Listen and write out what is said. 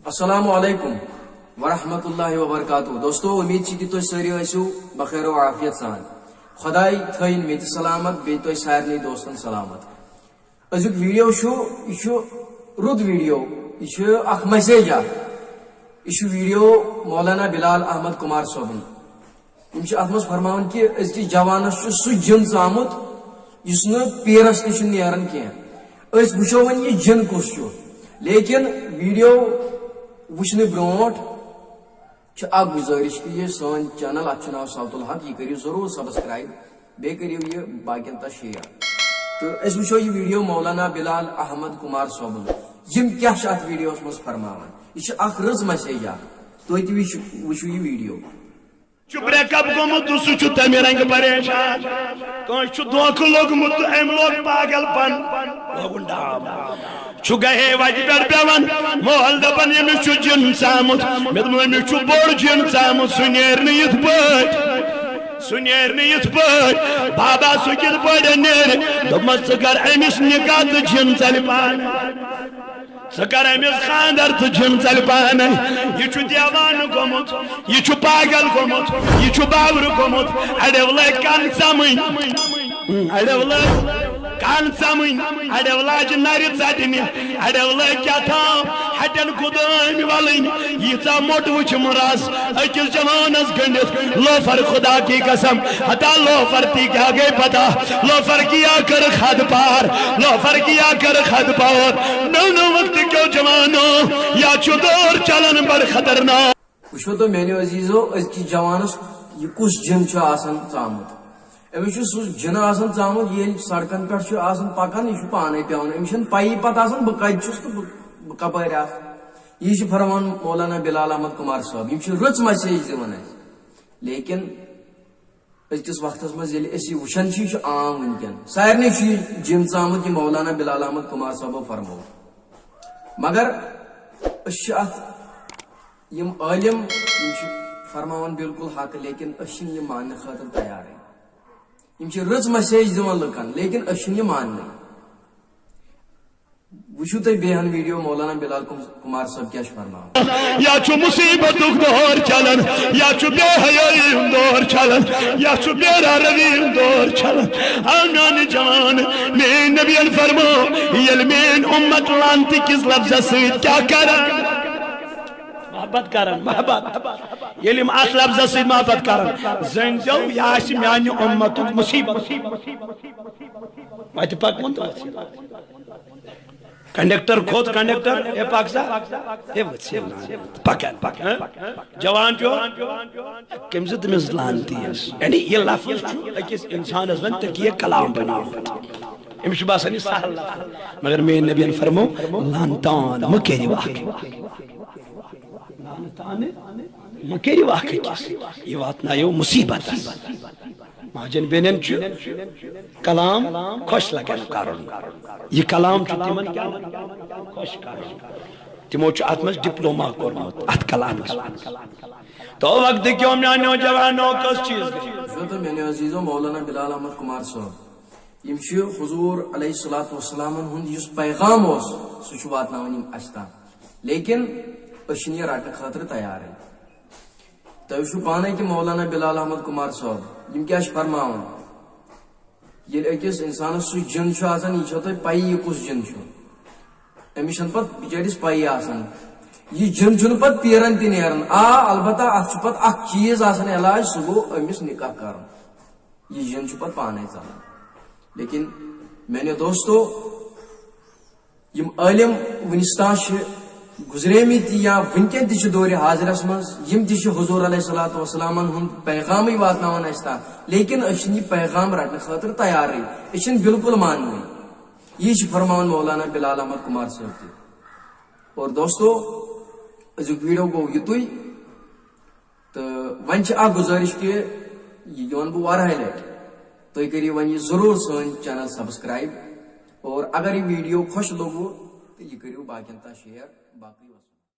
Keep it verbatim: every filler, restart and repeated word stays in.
السلام علیکم ورحمۃ اللہ وبرکاتہ۔ دوستو، امید چھ کہ تُہۍ سٲری ٲسِو بخیر و عافیت سان۔ خداے تھٲیِن مےٚ تہِ سلامت، بیٚیہِ تۄہہِ سارنٕے دوستن سلامت۔ أزیُک ویڈیو چھُ، یہِ چھُ رُت ویڈیو، یہِ چھُ اکھ میسیج اکھ۔ یہِ چھُ ویڈیو مولانا بلال احمد کمار صٲبُن۔ یِم چھِ اتھ منٛز فرماوان کہِ أزکِس جوانس چھُ سُہ جِن ژامُت یُس نہٕ پیرس تہِ چھُ نیران کینٛہہ۔ أسۍ وٕچھو وۄنۍ یہِ جِن کُس چھُ، لیکن ویڈیو وٕچھنہٕ برونٛٹھ چھِ اکھ گُزٲرِش کہِ یہِ سٲنۍ چینل، اتھ چھُ ناو صوت الحق، یہِ کٔرِو ضروٗر سبسکرایب، بیٚیہِ کٔرِو یہِ باقین تام شیئر۔ تہٕ أسۍ وٕچھو یہِ ویڈیو مولانا بلال احمد کمار صٲبُن، یِم کیٛاہ چھِ اتھ ویڈیوس منٛز فرماوان۔ یہِ چھِ اکھ رٕژ میسیج اکھ، تُہۍ تہِ وٕچھ-، وٕچھِو یہِ ویڈیو۔ چھُ break up گوٚمُت تہٕ سُہ چھُ تَمہِ رنٛگہٕ پریشان۔ کٲنٛسہِ چھُ دھوکہٕ لوٚگمُت تہٕ أمۍ لوگ پاگل پن، لوگُن ڈام۔ چھُ گہے وتہِ پٮ۪ٹھ پٮ۪وان، ماحول دَپان، "أمِس چھُ جِن ژامُت۔" مےٚ دوٚپ، "أمِس چھُ بوٚڑ جِن ژامُت، سُہ نیرِ نہٕ یِتھ پٲٹھۍ، سُہ نیرِ نہٕ یِتھ پٲٹھۍ۔" بابا، سُہ کِتھ پٲٹھۍ نیرِ؟ دوٚپمَس، "ژٕ کر أمِس نکاح تہٕ جِن ژَلہِ پانہٕ۔" ژٕ کر أمِس خاندر تہٕ جِن ژَلہِ پانے۔ یہِ چھُ دیوانہٕ گوٚمُت، یہِ چھُ پاگل گوٚمُت، یہِ چھُ باورٕ گوٚمُت۔ اَڑیو لٲگۍ کَن ژَمٕنۍ، اَڑیو لٲگۍ کَن ژَمٕنۍ، اَڑیو لاجہِ نَرِ ژَٹنہِ، اَڑیو لٲگۍ کیٛاہ تام ہَٹٮ۪ن گُدٲمۍ وَلٕنۍ۔ ییٖژاہ موٚٹ وٕچھِم رَس أکِس جوانَس گٔنٛڈِتھ، لوفر خدا کی قسم، ہتا لوفر تی کیا گئی پتا، لوفر کیا کر خد پار، لوفر کیا کر خد پار۔ نو نو وقت کیو جوانو، یا چھُ دور چلان بڑ خطرناک۔ وٕچھو تو میانیو عزیزو، أزکِس جوانس یہِ کُس جِن چھُ آسان ژامُت۔ أمِس چھُ سُہ جِن آسان ژامُت، ییٚلہِ سڑکن پٮ۪ٹھ چھُ آسان پکان، یہِ چھُ پانے پٮ۪وان، أمِس چھَنہٕ پَیی پتہٕ آسان بہٕ کتہِ چھُس تہٕ بہٕ، بہٕ کپٲرۍ آسہٕ۔ یہِ چھُ فرمان مولانا بلال احمد کمار صٲب، یِم چھِ رٕژ میسیج دِوان اَسہِ۔ لیکن أزکِس وقتس منٛز ییٚلہِ أسۍ یہِ وٕچھان چھِ، یہِ چھُ عام وٕنکیٚن۔ سارنٕے چھُ یہِ جِن ژامُت، یہِ مولانا بلال احمد کمار صٲبو فرموو۔ مگر أسۍ چھِ اتھ، یِم عٲلِم، یِم چھِ فرماوان بالکل حق، لیکن أسۍ چھِنہٕ یہِ ماننہٕ خٲطرٕ تیارٕے۔ یِم چھِ رٕژ میسیج دِوان لُکن، لیکن أسۍ چھِنہٕ یہِ ماننٕے۔ وٕچھِو تُہۍ بیٚیہِ ہن ویڈیو مولانا بلال کم-، کمار صٲب کیٛاہ چھُ فرماوان۔ یا چھُ مصیبتُک دور چلان، یا چھُ بے حیٲیی ہُنٛد دور چلان، یا چھُ بے روی ہُنٛد دور چلان۔ آ میانہِ جوان، میٲنۍ نبین فرمو، ییٚلہِ میٲنۍ اُمت لعنتہٕ کِس لفظس سۭتۍ کیٛاہ کران؟ محبت کران، محبت۔ ییٚلہِ یِم اتھ لفظس سۭتۍ محبت کران، زٲنۍ زیو، یہِ آسہِ میانہِ اُمتُک مصیبت۔ وتہِ پکوُن تہٕ ؤژھِو۔ کنڈکٹر کھوٚت، کنڈکٹر، "ہے پک سا، ہے ؤژھِو نا، پکان، پکان۔" جوان پیوٚو، کٔمۍ زٕ تٔمِس لعنتی یس۔ یعنی یہِ لفظ چھُ أکِس انسانس زن تقیہ کلام بنیومُت۔ أمِس چھُ باسان یہِ سہل لفظ۔ مگر میٲنۍ نبین فرمو، "لعنتان مہٕ کٔرِو اکھ۔" لعنتان مہٕ کٔرِو اکھ أکِس۔ یہِ واتنایو مصیبتس۔ ماجن بیٚنٮ۪ن چھُ کلام خۄش لگان کرُن۔ یہِ کلام چھُ تِمن کیٛاہ خۄش کرُن۔ تِمو چھُ اتھ منٛز ڈپلوما کوٚرمُت، اتھ کلامس منٛز۔ تو وقت کیوں میانیو جوانو کس چیز گٔے؟ وٕچھِو تُہۍ میانیو عزیزو، مولانا بلال احمد کمار صٲب، یِم چھِ حضور علیہ الصلوۃ والسلامن ہُنٛد یُس پیغام اوس، سُہ چھُ واتناوان یِم اَسہِ تام۔ لیکن أسۍ چھِنہٕ یہِ رٹنہٕ خٲطرٕ تیارٕے۔ تۄہہِ وٕچھِو پانے کہِ مولانا بلال احمد کمار صٲب، یِم کیٛاہ چھِ فرماوان؟ ییٚلہِ أکِس اِنسانَس سُہ جِن چھُ آسان، یہِ چھو تۄہہِ پَیی یہِ کُس جِن چھُ۔ أمِس چھَنہٕ پَتہٕ بِچٲرِس پَیی آسان۔ یہِ جِن چھُنہٕ پَتہٕ پیرَن تہِ نیران۔ آ، البتہ اَتھ چھُ پَتہٕ اَکھ چیٖز آسان علاج، سُہ گوٚو أمِس نِکاح کَرُن۔ یہِ جِن چھُ پَتہٕ پانَے ژَلان۔ لیکن میٛانیو دوستو، یِم عٲلِم وُنِس تام چھِ گُزریمٕتۍ یا وُنکٮ۪ن تہِ چھِ دورِ حاضرس منٛز، یِم تہِ چھِ حضور علیہ الصلوۃ والسلامن ہُنٛد پیغامٕے واتناوان اَسہِ تام، لیکن أسۍ چھِنہٕ یہِ پیغام رٹنہٕ خٲطرٕ تیارٕے، أسۍ چھِنہٕ بالکل ماننٕے۔ یی چھِ فرماوان مولانا بلال احمد کمار صٲب تہِ۔ اور دوستو، أزیُک ویڈیو گوٚو یُتُے۔ تہٕ وۄنۍ چھِ اکھ گُزٲرِش کہِ یہِ وَنہٕ بہٕ واریاہہِ لَٹہِ، تُہۍ کٔرِو وۄنۍ یہِ ضروٗر سٲنۍ channel subscribe، اور اگر یہِ ویڈیو خۄش لوٚگوُ تہٕ یہِ کٔرِو باقین تام share۔ باقٕے وَسلام۔